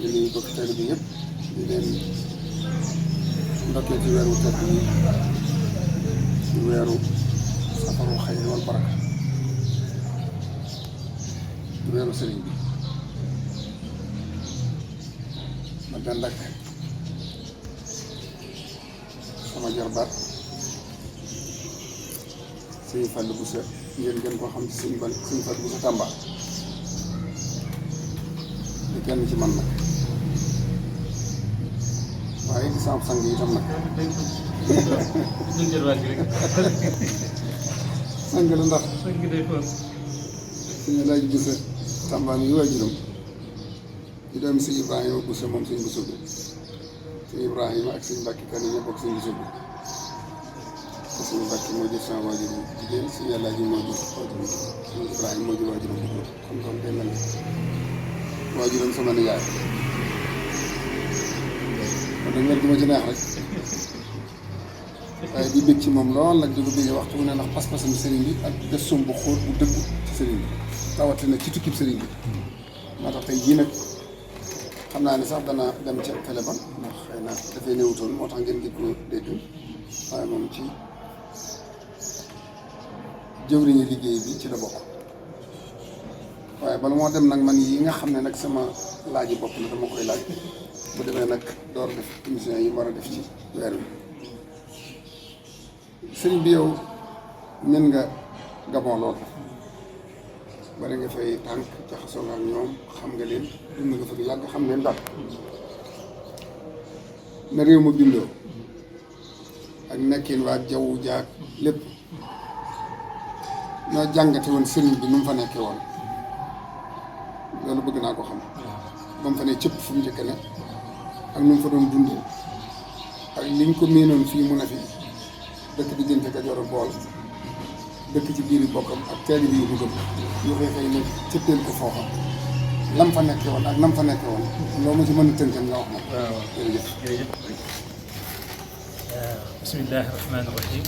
di nuyu bokk teel bi yëpp di leen ndokkee ci weeru tedd yi ci weeru safarul xayri wal baraka ci weeru sëriñ bi ma dend ak sama jarbaat sëñ Fallou Bousso ngeen gën koo xam ci sëñ Fallou Bousso Tamba di kenn ci man nag waaye di sama sang itam nag sang la ndax suñu laaj Bousso Tamba mi waajuram di doomi sëñ Ibrahima Bousso moom sëñ Bousso bi sëñ Ibrahima ak sëñ Mbàkke kan ñoo bokk sëñ Bousso bi sëñ Mbàkke moo jur sama waajur jigéen sëñ Yàlla ji moo jur waajur sëñ Ibrahima moo jur waajuram bu góor kon kon day mel ni waajuram sama nijaay kon nag wér gi ma ci neex rek waaye di bëgg ci moom lool nag di ko bëggee waxtu mu ne ndax pas-pasam sëriñ bi ak gëstoom bu xóot bu dëgg ci sëriñ bi rawatina ci tukkib sëriñ bi moo tax tey jii nag xam naa ne sax dana dem ca téléphone ndax xëy na dafay néewutoon moo tax ngeen gis ko dégg waaye moom ci jëwriñu liggéey bi ci la bokk waaye bala moo dem nag man yi nga xam ne nag sama laaj yi bopp la dama koy laaj bu demee nag door def émission yi war a def ci weer wi sëriñ bi yow nen nga Gabon lool bari nga fay tànk jaxasoo nga ak ñoom xam nga leen dund nga fa du yàgg xam leen daal na réew ma bindoo ak nekkin waa jaww jaag lépp ñoo jàngate woon sëriñ bi nu mu fa nekkee woon loolu bëgg naa ko xam ba mu fa ne cëpp fu mu njëkk ne ak nu mu fa doon dundee ak liñ ko miinoon fii mu ne fi dëkk diggante Kajoor ak Bawol dëkk ci biir bokkam ak teeli bi yu mu gëm yu xëy xëy ne cëppeel ko foofa lam fa nekkee woon ak nam fa nekkee woon loo ma ci mën a tënkal nga wax ma. waaw jërëjëf. bismillahi rahmaani rahim.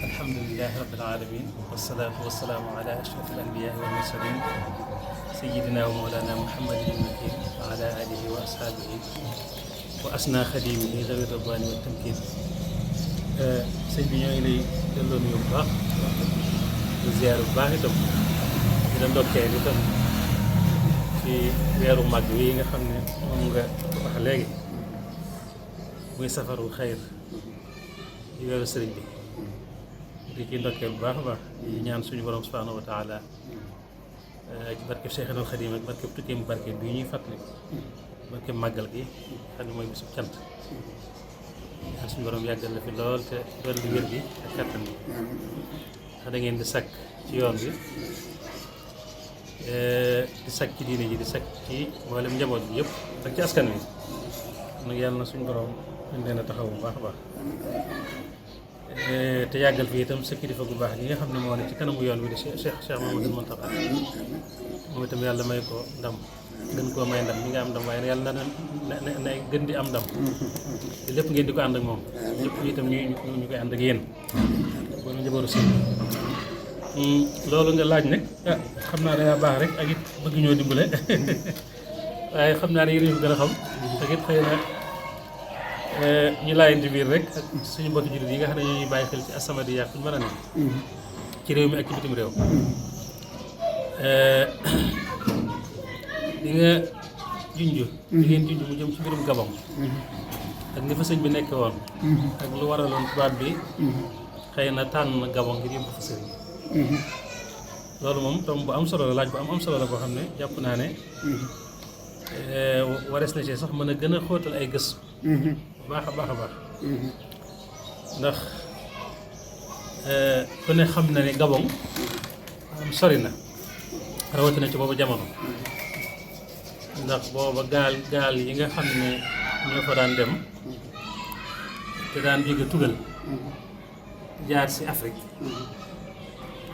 alhamdulilahi rabbil alamin wasalaatu wasalaamu ala ashrafil anbiyaa wal mursalin sayyidina wa mawlana muhammadin al-makin wa ala alihi wa ashaabihi wa asna xadimihi zawi ridwaani wa tamkin. sëñ bi ñoo ngi lay delloo nuyu bu baax di ziar bu baax itam di la ndokkeel itam ci weeru màgg wi nga xam ne moom nga wax léegi muy safarul xayr ci weeru sëriñ bi di ci ndokkeel bu baax a baax di ñaan suñu borom subhanahu wa taala ci barkeb Cheikhul Xadim ak barkeb tukkeem barke bii ñuy fàttali barkeb màggal gi xam ne mooy bisub cant ñaan suñu borom yàggal la fi lool te dolli wér gi ak kattan bi ndax da ngeen di sakk ci yoon bi di sakk ci diine ji di sakk ci mboolem njaboot bi yëpp ak ci askan wi nag yàlla na suñu borom dañ leen a taxaw bu baax a baax te yàggal fi itam sa kilifa gu baax gi nga xam ne moo ne ci kanamu yoon wi di Cheikh Mamadou Mountakha moom itam yàlla may ko ndam gën koo may ndam ñi nga am ndam waaye yàlla na gën di am ndam te lépp ngeen di ko ànd ak moom lépp ñu itam ñu koy ànd ak yéen bon njabootu si loolu nga laaj nag xam naa dangaa baax rek ak it bëgg ñoo dimbale waaye xam naa ne yéen ñu gën a xam ak it xëy na ñu laayante biir rek ak suñu mbokki jullit yi nga xam ne ñoo ñuy bàyyi xel ci As-Samadiyya fu ñu mën a ne ci réew mi ak ci bitim réew di nga junj di ngeen junj mu jëm ci mbirum Gabon ak ni fa sëñ bi nekke woon ak lu waraloon tubaab bi xëy na tànn Gabon ngir yóbbu fa sëriñ loolu moom tom bu am solo la laaj bu am solo la boo xam ne jàpp naa ne warees na ci sax mën a gën a xóotal ay gëstu baax a baax a baax ndax ku ne xam na ne Gabon am sori na rawatina ci boobu jamono ndax booba gaal yi nga xam ne ñoo fa daan dem te daan jóge tugal jaar si Afrique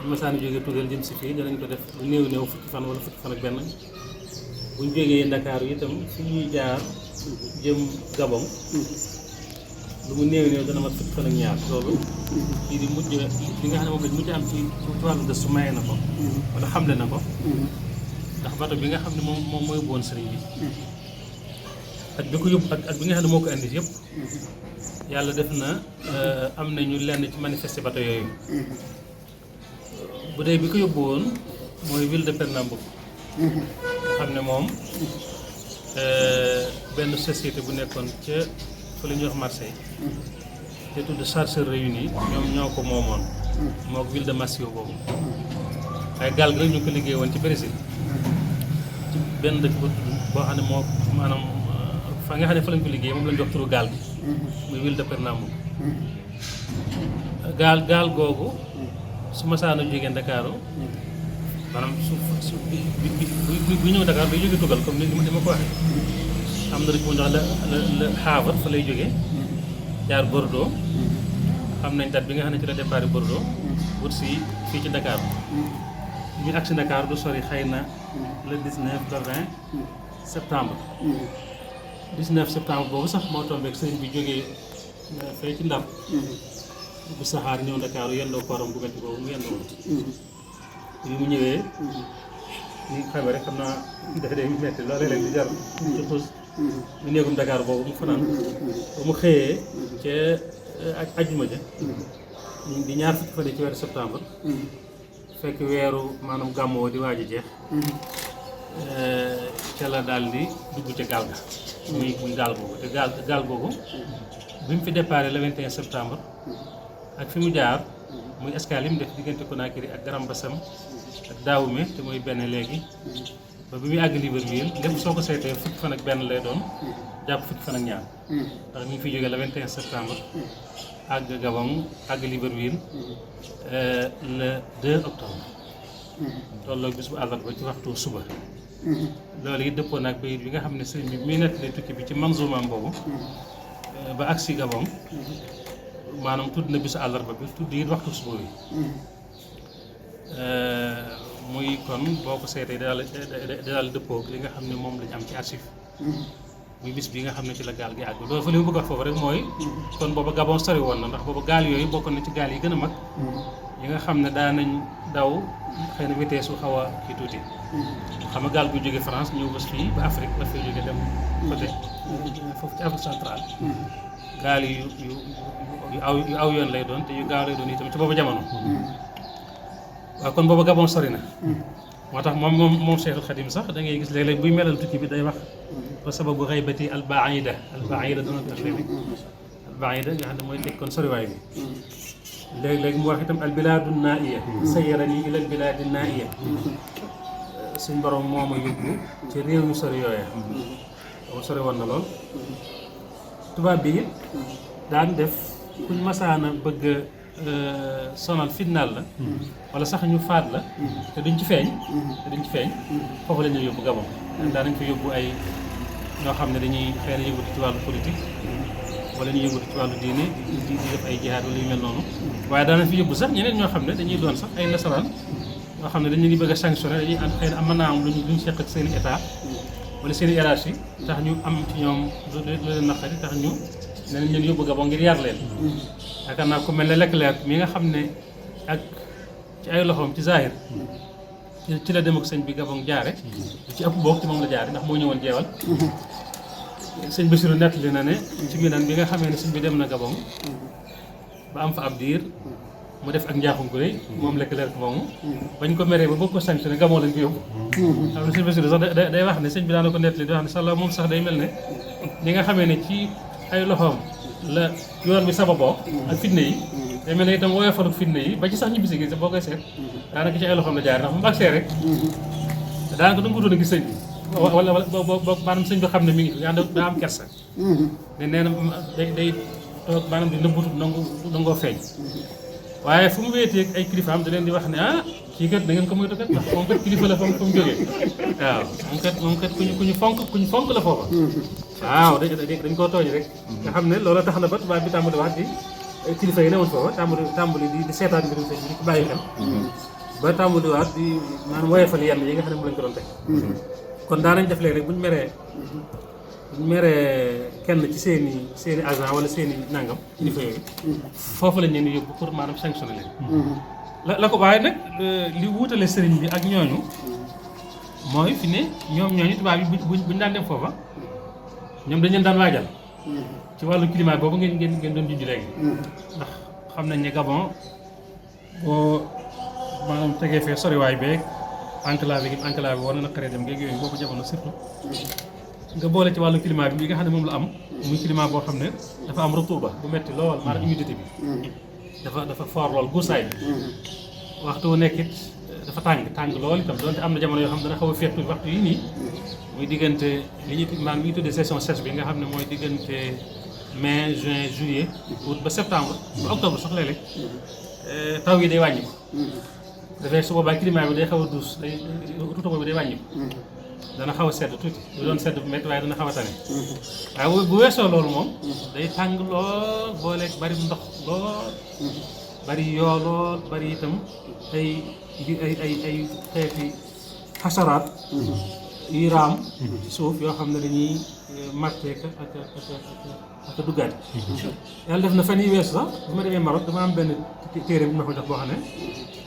bu ma saan jóge tugal jëm si fii danañ ko def lu néew fukki fan wala fukki fan ak benn buñ jógee Ndakaaru itam fi ñuy jaar jëm Gabon lu mu néew dana mat fukki fan ak ñaar loolu lii di mujj li nga xam ne moom lañ mujj am ci wàllu gëstu maye na ko wala xamle na ko ndax bato bi nga xam ne moom mooy yóbbu woon sëriñ bi ak bi ko yóbbu ak bi nga xam ne moo ko indi yëpp yàlla def na am nañu lenn ci manifester bato yooyu bu dee bi ko yóbbu woon mooy ville de Pernambouc nga xam ne moom benn société bu nekkoon ca fa la ñuy wax Marseille te tudd Chargeurs Réunis ñoom ñoo ko moomoon mook ville de Massio boobu waaye gaal gi rek ñu ko liggéey woon ci Brésil ci benn dëkk ba tudd boo xam ne moo maanaam fa nga xam ne fa lañ ko liggéey moom lañ jox turu gaal gi muy ville de Pernambouc gaal googu su ma saana jógee Ndakaaru maanaam su bi ñëw Dakar day jóge Tugal comme ni ma ko waxee am na rek mu ndax la Havre fa lay jógee jaar Bordeaux xam nañ date bi nga xam ne ci la départ Bordeaux wut si fii ci Dakar ñu agsi Dakar du sori xëy na le 19 ba 20 septembre 19 septembre boobu sax moo tombé ak sëriñ bi jógee fee ci Ndar bu saxaar ñëw Dakar yendoo kooram bu metti boobu mu yendoo bi mu ñëwee ñu xamee rek xam naa dafa day metti loolu rek di jar ci xus mu néegum Dakar boobu mu fanaan ba mu xëyee ca ajjuma ja di ñaar fukki fan ci weeru septembre fekk weeru maanaam gàmmoo di waaj a jeex ca la daal di dugg ca gaal ga muy gaal googu te gaal googu bi mu fi déparé le 21 septembre ak fi mu jaar muy escale yi mu def diggante Conakry ak Grand-Bassam ak Dahomey te mooy benn léegi ba bi muy àgg Libreville lépp soo ko seetee fukki fan ak benn lay doon jàpp fukki fan ak ñaar ndax mi ngi fi jógee le 21 septembre àgg Gabon àgg Libreville le 2 octobre tolloog bis bu àllarba ci waxtu suba loolu it dëppoo naag bayit bi nga xam ne sëriñ bi muy nettali tukki bi ci manzumaam boobu ba agsi Gabon maanaam tudd na bisu àllarba bi tudd it waxtu suba bi muy kon boo ko seetee daal dëppoo li nga xam ne moom lañu am ci archive muy bis bi nga xam ne ci la gaal gi àgg loolu fa li mu bëgg wax foofu rek mooy kon booba Gabon sori woon na ndax booba gaal yooyu bokkoon na ci gaal yi gën a mag yi nga xam ne daa nañ daw xëy na vitesse su xaw a kii tuuti xam nga gaal gu jóge France ñëw ba fii ba Afrique la fay jóge dem côté foofu ci Afrique centrale gaal yu aw yoon lay doon te yu gaaw lay doon itam ci boobu jamono waaw kon booba Gabon sori na moo tax moom Cheikhul Khadim sax da ngay gis léeg-léeg buy melal tukki bi day wax ba sababu xaybati albaida dana ko affaire bi albaida nga xam ne mooy teg kon soriwaay bi léeg-léeg mu wax itam albiladu naiya sayyarani ila albiladi naiya suñ borom moo ma yóbbu ci réew yu sori yooya booba sori woon na lool tubaab bi it daan def kuñ masaana bëgg sonal fitnaal la wala sax ñu faat la te duñ ci feeñ foofu la ñuy yóbbu Gabon daanañ fa yóbbu ay ñoo xam ne dañuy xëy na yëngatu ci wàllu politique wala ñu yëngatu ci wàllu diine di def ay jihaad wala yu mel noonu waaye daanañ fi yóbbu sax ñeneen ñoo xam ne dañuy doon sax ay nasaraan ñoo xam ne dañu leen bëgg a sanctionné dañuy am xëy na mën naa am luñ seq ak seen i état wala seen i hiérarchie tax ñu am ci ñoom lu leen naqari tax ñu ne leen yóbbu Gabon ngir yar leen yaakaar naa ku mel ne Leclerc mi nga xam ne ak ci ay loxoom ci zahir ci la dem ak sëñ bi Gabon jaare lu ci ëpp boog ci moom la jaare ndax moo ñëwoon jeewal sëñ Bassirou nettali na ne ci minan bi nga xamee ne sëñ bi dem na Gabon ba am fa ab diir mu def ak njaaxum gu rëy moom Leclerc moomu bañ ko meree ba bëgg ko sanctionné Gabon lañ ko yóbbu xam ne sëñ Bassirou sax day wax ne sëñ bi daana ko nettali di wax ne sàlla moom sax day mel ne li nga xamee ne ci ay loxoom la yoon bi sababoo ak fitne yi day mel ne itam woyofalu fitne yi ba ci sax ñibbisi gi boo koy seet daanaka ci ay loxoom la jaar ndax mu agsee rek daanaka da nga wutoon a gis sëñ bi wala boo maanaam sëñ bi xam ne mi ngi fi daa am kersa ne nee na day toog maanaam di nëbbutu nangoo feeñ waaye fu mu wéetee ay kilifaam da leen di wax ne kii kat da ngeen ko moytu kat ndax moom kat kilifa la fa mu jógee waaw moom kat ku ñu fonk la foofa waaw dañ koo tooñ rek nga xam ne loola tax na ba tubaab bi tàmbali wax di kilifa yi newoon foofa tàmbali di seetaan mbirum sëñ bi di ko bàyyi xel ba tàmbali waat di maanaam woyefal yenn yi nga xam ne mu lañ ko doon teg kon daanañ def léegi rek buñ meree kenn ci seeni agent wala seeni nangam kilifa yooyu foofu lañ leen di yóbbu pour maanaam sanctionné leen la ko waaye nag li wuutale sëriñ bi ak ñooñu mooy fi ne ñoom ñooñu tubaab yi buñ daan dem foofa ñoom dañ leen daan waajal ci wàllu climat boobu ngeen doon junj léegi ndax xam nañ ne Gabon boo maanaam tegee fee soriwaay beeg enclave war na naqaree dem géeg yooyu boobu jamono surtout nga boole ci wàllu climat bi nga xam ne moom la am muy climat boo xam ne dafa am rutuba bu metti lool maanaam humidité bi dafa fort lool guusaay bi waxtu wu nekk it dafa tàng lool itam donte am na jamono yoo xam ne dana xaw a féex tuuti waxtu yi nii muy diggante li ñuy tuddee saison sèche bi nga xam ne mooy diggante mai juin juillet août ba septembre ba octobre sax léeg-léeg taw yi day wàññi ko dafay su boobaa climat bi day xaw a douce rutuba bi day wàññi ko dana xaw a sedd tuuti du doon sedd bu métti waaye dana xaw a tane waaye bu weesoo loolu moom day tàng lool booleeg bari ndox lool bari yoo lool bari itam ay xeeti xasaraat yuy raam ci suuf yoo xam ne dañuy màtteek ak duggaat yàlla def na fan yi weesu sax bu ma demee Maroc dama am benn téere bu ma ko jox boo xam ne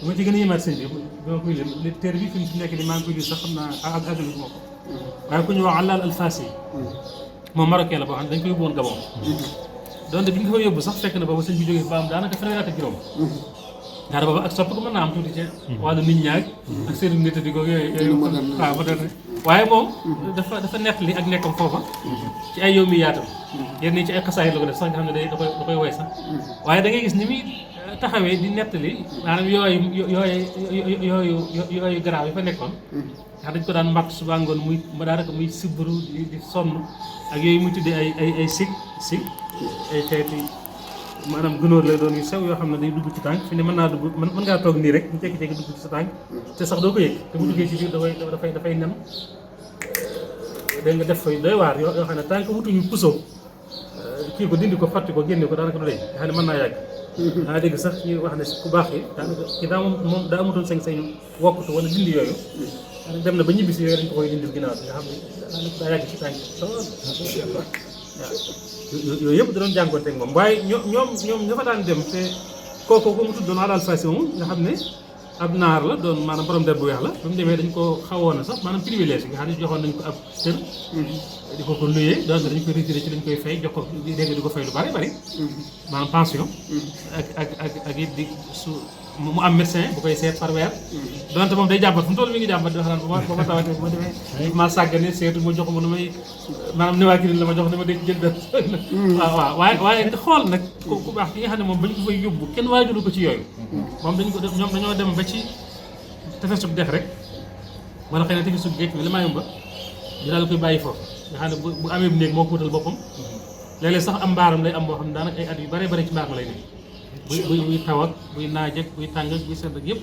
dama ci gën a yemaat sëñ bi bi ma koy lim téere bi fi mu nekk ni maa ngi koy lire sax xam naa àggali ma ko waaye ku ñu wax Allal Alfasi moom marocain la boo xam ne dañ ko yóbbu woon Gabon donte bi ñu ko fa yóbbu sax fekk na boobu sëñ bi jógee fa am daanaka fanweeri at ak juróom daara boobu ak sopp ko mën naa am tuuti ci wàllu nit ñaag ak seen nit di ko yooyu waaw moderne waaye moom dafa nett li ak nekkam foofa ci ay yow mi yaatam yenn ci ay xasaay la ko def sax nga xam ne da koy woy sax waaye da ngay gis ni muy taxawee di nettali maanaam yooyu garaaw yi fa nekkoon ndax dañ ko daan màtt suba ngoon muy daanaka muy sibbiru di sonn ak yooyu muy tuddee ay sig ay xeeti maanaam gunóor lay doon yu sew yoo xam ne day dugg ci tànk fi ne mën naa dugg mën ngaa toog nii rek ñu jékki-jékki dugg ci sa tànk te sax doo ko yëg te bu duggee ci biir dafay nem da nga def fay doy waar yoo xam ne tànk wutuñu puso kii ko dindi ko fàtti ko génne ko daanaka du lay nga xam ne mën naa yàgg daa dégg sax ñu wax ne ku baax yi daanaka ki daa moom daa amatoon sañ-sañu wokkutu wala dindi yooyu dem na ba ñibbisi yooyu dañ ko koy dindil ginnaaw nga xam ne daanaka daa yàgg ci tànk waaw yooyu yëpp da doon jànkuwanteeg moom waaye ñoom ña fa daan dem te kooku ko mu tuddoon Allal Alfasi moom nga xam ne ab naar la doon maanaam borom der bu weex la ba mu demee dañ ko xawoon na sax maanaam privilège nga xam ne joxoon nañ ko ab kër di ko luyee donc dañ koy retiré ci dañ koy fay jox ko dégg di ko fay lu bari bari maanaam pension ak it di su mu am médecin bu koy seet par weer donte moom day jàmbat fu mu toll mi ngi jàmbat di wax naan ba ma tawatee bu ma demee ma sàggane seetu ma jox ma lu may maanaam niwaakirin la ma jox ne ma dégg jël benn waaw waaye nga xool nag ku baax ki nga xam ne moom bañ ko fay yóbbu kenn waajulu ko ci yooyu moom ñoom dañoo dem ba ci tefesug dex rek wala xëy na tefesug géej bi la maa yomba ñu daal koy bàyyi foofu nga xam ne bu amee néeg moo ko wutal boppam léeg-léeg sax am mbaaram lay am boo xam ne daanaka ay at yu bare bare ci mbaar ma lay nekk buy taw ak buy naaj ak buy tàng ak buy sedd ak yëpp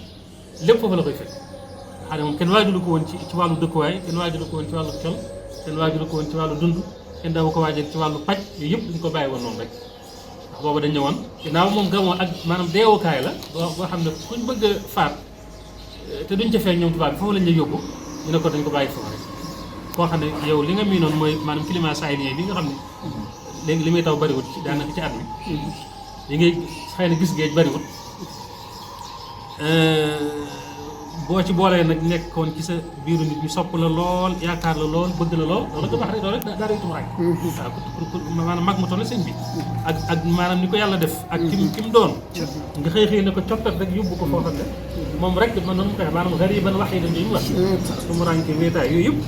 lépp foofu la koy fekk xam ne moom kenn waajulu ko woon ci wàllu dëkkuwaay kenn waajulu ko woon ci wàllu col kenn waajulu ko woon ci wàllu dund kenn daawu ko waajal ci wàllu paj yooyu yëpp dañ ko bàyyi woon noonu rek ndax boobu dañ ñëwoon ginnaaw moom Gabon ak maanaam deewukaay la boo xam ne kuñ bëgg a faat te duñ ca feeñ ñoom tubaab bi foofu lañ lay yóbbu ñu ne ko dañ ko bàyyi foofu rek koo xam ne yow li nga miinoon mooy maanaam climat sahélien bi nga xam ne léegi li muy taw bariwut ci daanaka ci at mi li ngay xëy na gis géej bariwut boo ci boolee nag nekkoon ci sa biiru nit ñu sopp la lool yaakaar la lool bëgg la lool loolu nga baax rek loolu rek daa rey tumuraay waaw maanaam mag ma toll sëñ bi ak maanaam ni ko yàlla def ak ki mu doon nga xëy ne ko coppet rek yóbbu ko foo xam ne moom rek man noonu mu koy maanaam gariban wax yi dañ ñu wax tumuraanke wéetaay yooyu yëpp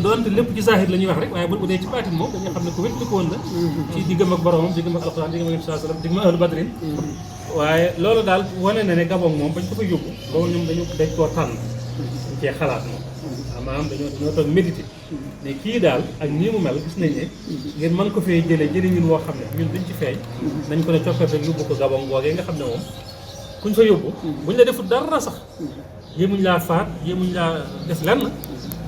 doonte lépp ci zahir la ñuy wax rek waaye bu dee ci baatin moom dañuy xam ne ko wét li ko woon la ci diggam ak boromam diggam ak alxuraan diggam ak Nabi sallallahu alayhi wasallam diggam ak ahlu badrin waaye loolu daal wane na ne Gabon moom bañ ko fa yóbbu boobu ñoom dañ koo tànn dañ cee xalaat moom maanaam dañoo toog méditer ne kii daal ak nii mu mel gis nañ ne ngeen mën ko fee jëlee ñun woo xam ne ñun duñ ci feeñ nañ ko ne coppite rek yóbbu ko Gabon googee nga xam ne moom kuñ fa yóbbu buñ la defut dara sax yéemuñ laa faat yéemuñ laa def lenn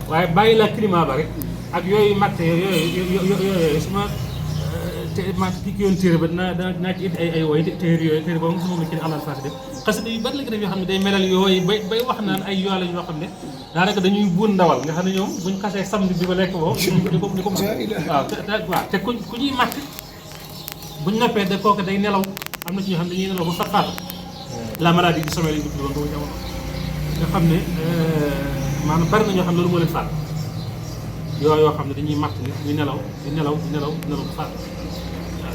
waaye bàyyi la climat ba rek ak yooyu matte yooyu su ma ki yoon téere ba dinaa ci indi ay woy téere boobu nga moom la ci Allal Alfasi def xasida yu bari la def yoo xam ne day melal yooyu bay wax naan ay yoo lañ yoo xam ne daanaka dañuy buun ndawal nga xam ne ñoom buñ xasee samedi bi ba lekk boobu di ko waaw te ku ñuy matt buñ noppee de kooku day nelaw am na ci ñoo xam ne dañuy nelaw ba faatu la maladie du sommeil lañ ko tuddoon boobu jamono nga xam ne maanaam bari na ñoo xam ne loolu moo leen faat yoo xam ne dañuy matt nit ñu nelaw di nelaw ba faat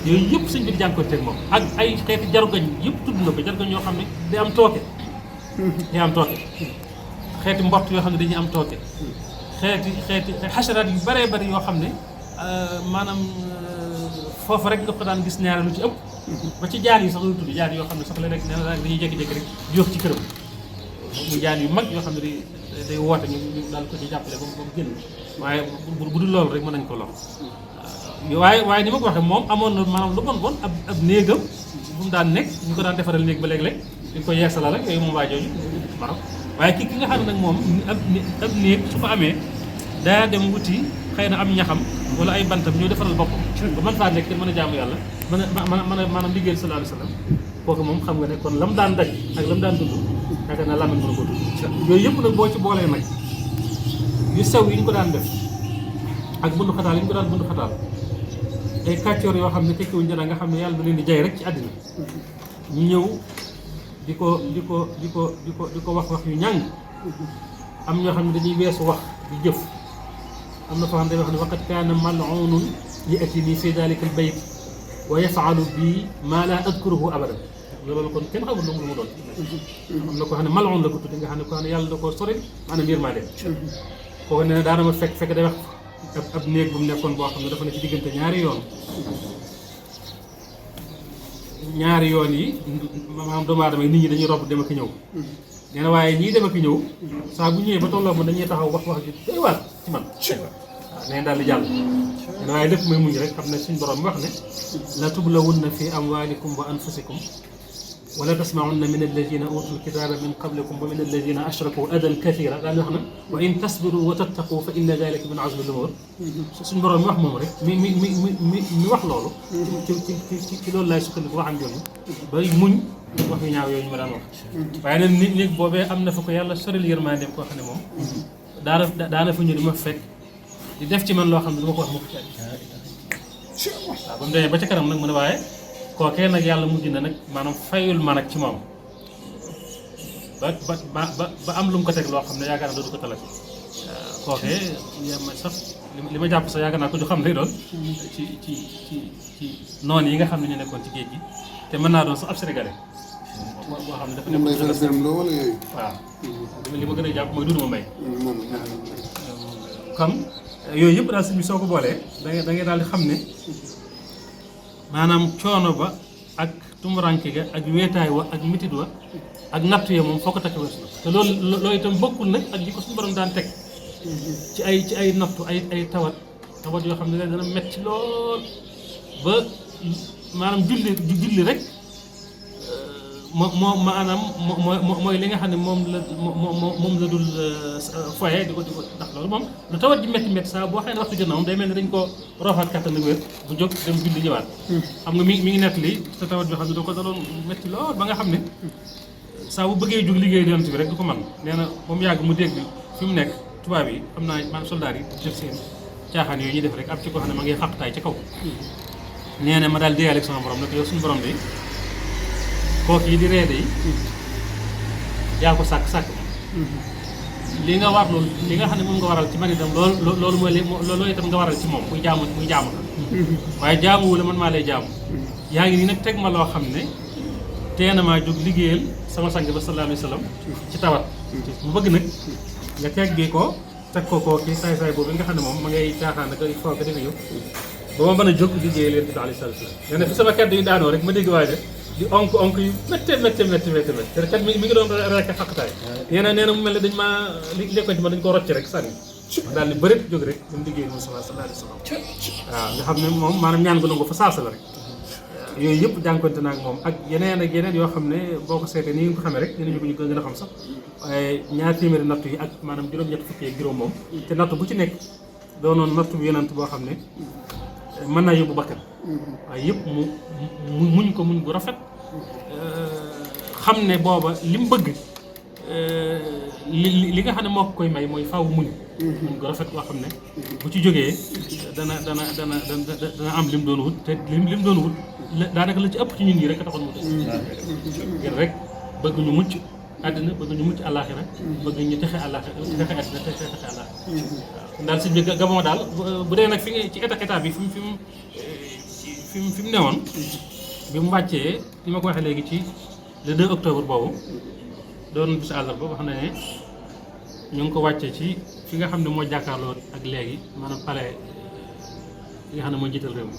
yooyu yëpp sëñ bi di jànkuwanteeg moom ak ay xeeti jargoñ yëpp tudd na ko jargoñ yoo xam ne day am tooke xeeti mbott yoo xam ne dañuy am tooke xeeti xasaraat yu bëree bëri yoo xam ne maanaam foofu rek nga ko daan gis ñaare lu ci ëpp ba ci jaan yi sax lu tudd jaan yoo xam ne sax la nekk nee na dañuy jékki-jékki rek di wax ci këram mu jaan yu mag yoo xam ne day woote ñu daal ko ci jàppale ba mu génn waaye bu dul loolu rek mën nañ ko lor waaye ni ma ko waxee moom amoon na maanaam lu bon ab néegam bu mu daan nekk ñu ko daan defaral néeg ba léeg-léeg di ko yeesala rek yooyu moom waa jooju maanaam waaye ki nga xam ne nag moom ab néeg su ko amee daa dem wuti xëy na am ñaxam wala ay bantam ñoo defaral boppam ba mën faa nekk te mën a jaamu yàlla mën a maanaam liggéeyal sallallahu alayhi wa sallam kooku moom xam nga ne kon lam daan daj ak lam daan dund yaakaar naa làmmiñ mën a ko dund yooyu yëpp nag boo ci boolee nag yu sew yi ñu ko daan def ak bundu xataal yi ñu ko daan bundu xataal ay kàccoor yoo xam ne tekkiwuñ dara nga xam ne yàlla da leen di jay rek ci àddina ñu ñëw di ko wax yu ñàng am ñoo xam ne dañuy weesu wax di jëf am na foo xam ne day wax ne waqad kaana mal'uunun ya'tii fi daalika al-bayt wa yaf'alu bi maa laa adkuruhu abadan loolu kon kenn xamul lu mu doon am na koo xam ne mal'uun la ko tudde nga xam ne koo xam ne yàlla da koo sori maanaam yërmande kooku nee na daana ma fekk day wax ab néeg bu mu nekkoon boo xam ne dafa ne ci diggante ñaari yoon yi maanaam doomu aadama yi nit ñi dañuy rob dem ak ñëw nee na waaye ñii dem ak ñëw saa bu ñëwee ba tolloo ma dañuy taxaw wax ji doy waar ci man waaw nee daal di jàll nee na waaye lépp may muñ rek xam ne suñ borom wax ne la tublawunna fi amwalikum wa anfusikum wala tasmaunna min alladina utul kitaba min qablikum wa min alladina ashraku adan kathira daal di wax na wa in tasbiru wa tattaqu fa inna dalika min azmi l-umur suñ borom mi wax moom rek mi wax loolu ci loolu laay sukkandiku waxam jooju bay muñ wax yu ñaaw yooyu ñu ma daan wax waaye nag nit boobee am na fa ko yàlla soril yërmandeem koo xam ne moom daana fa ñu di ma fekk di def ci man loo xam ne du ma ko wax mukk ci waaw ba mu demee ba ca kanam nag mu ne waaye kookee nag yàlla mujj na nag maanaam fayul ma nag ci moom ba am lu mu ko teg loo xam ne yaakaar naa dootu ko talati kookee sax li ma jàpp sax yaakaar naa ko du xam lay doon ci noonu yi nga xam ne ñu nekkoon ci géej gi te mën naa doon sax ab sénégalais boo xam ne dafa nekk waaw li ma gën a jàpp mooy Dudu Mbay comme yooyu yëpp daal si soo ko boolee da ngay daal di xam ne maanaam coono ba ak tumuranke ga ak weetaay wa ak mitit wa ak nattu ya moom foo ko takk weesu na te loolu itam bokkul nag ak li ko suñu borom daan teg ci ay nattu ay tawat yoo xam ne dana metti lool ba maanaam julli rek maanaam mooy li nga xam ne moom la dul foye di ko ndax loolu moom lu tawat ji métti saa boo xëy ne waxtu jot na moom day mel ne dañ ko roofaat kattan ak wér bu jóg dem julli ñëwaat xam nga mi ngi nett li te tawat bi xam ne da ko daloon métti lool ba nga xam ne saa bu bëggee jóg liggéey yonent bi rek du ko mën nee na moom yàgg mu dégg fi mu nekk tubaab yi xam naa maanaam soldaar yi def seen caaxaan yooyu ñuy def rek ab ci ko xam ne ma ngay xaqtaay ci kaw nee na ma daal déyaale ak sama borom nag yow suñu borom de kooku yi di reede yi yaa ko sàkk li nga war loolu li nga xam ne moom nga waral ci man itam loolu mooy loolu itam nga waral ci moom muy jaamu waaye jaamuwu la man maa lay jaamu yaa ngi nii nag teg ma loo xam ne teena maa jóg liggéeyal sama sang ba sallallahu alayhi wa sallam ci tawat mu bëgg nag nga teg bi ko teg ko kii saay boobu nga xam ne moom ma ngay caaxaan ak foo ko defe yow ba ma mën a jóg liggéeyal yéen bi alayhi salaatu wa salaam nee na fi sama kàddu yi daanoo rek ma dégg waaye di onk yu métti te kat mi ngi doon rek xaqtaay nee na mu mel ne dañ maa lekkoon ci ma dañ ko rocc rek sànni daal di bërit jóg rek dem liggéeyal Mustafa sallallahu alayhi wa sallam waaw nga xam ne moom maanaam ñaan ko nangu fa saasa la rek yooyu yëpp jànkonte naa ak moom ak yeneen yoo xam ne boo ko seetee ni nga ko xamee rek ñu gën a xam sax waaye ñaar téeméeri nattu yi ak maanaam juróom-ñett fukki ak juróom moom te nattu bu ci nekk doonoon nattu bu yonent boo xam ne mën naa yóbbu bakkan waaye yëpp mu muñ ko muñ bu rafet xam ne booba li mu bëgg li nga xam ne moo ko koy may mooy faaw muñ gu rafet koo xam ne bu ci jógee dana am lim doon wut te lim doon wut daanaka la ci ëpp ci ñun ñi rek a taxoon mu def ngir rek bëgg ñu mucc àddina bëgg ñu mucc àllaaxira bëgg ñu texe àllaaxira texe àddina texe àllaaxira waaw daal sëñ bi Gabon daal bu dee nag fi nga ci état bi fi mu newoon bi mu wàccee ni ma ko waxee léegi ci le 2 octobre boobu doon bisu àllarba wax na ne ñu ngi ko wàccee ci fi nga xam ne moo jàkkaarloo ak léegi maanaam palais li nga xam ne moo jiital réew mi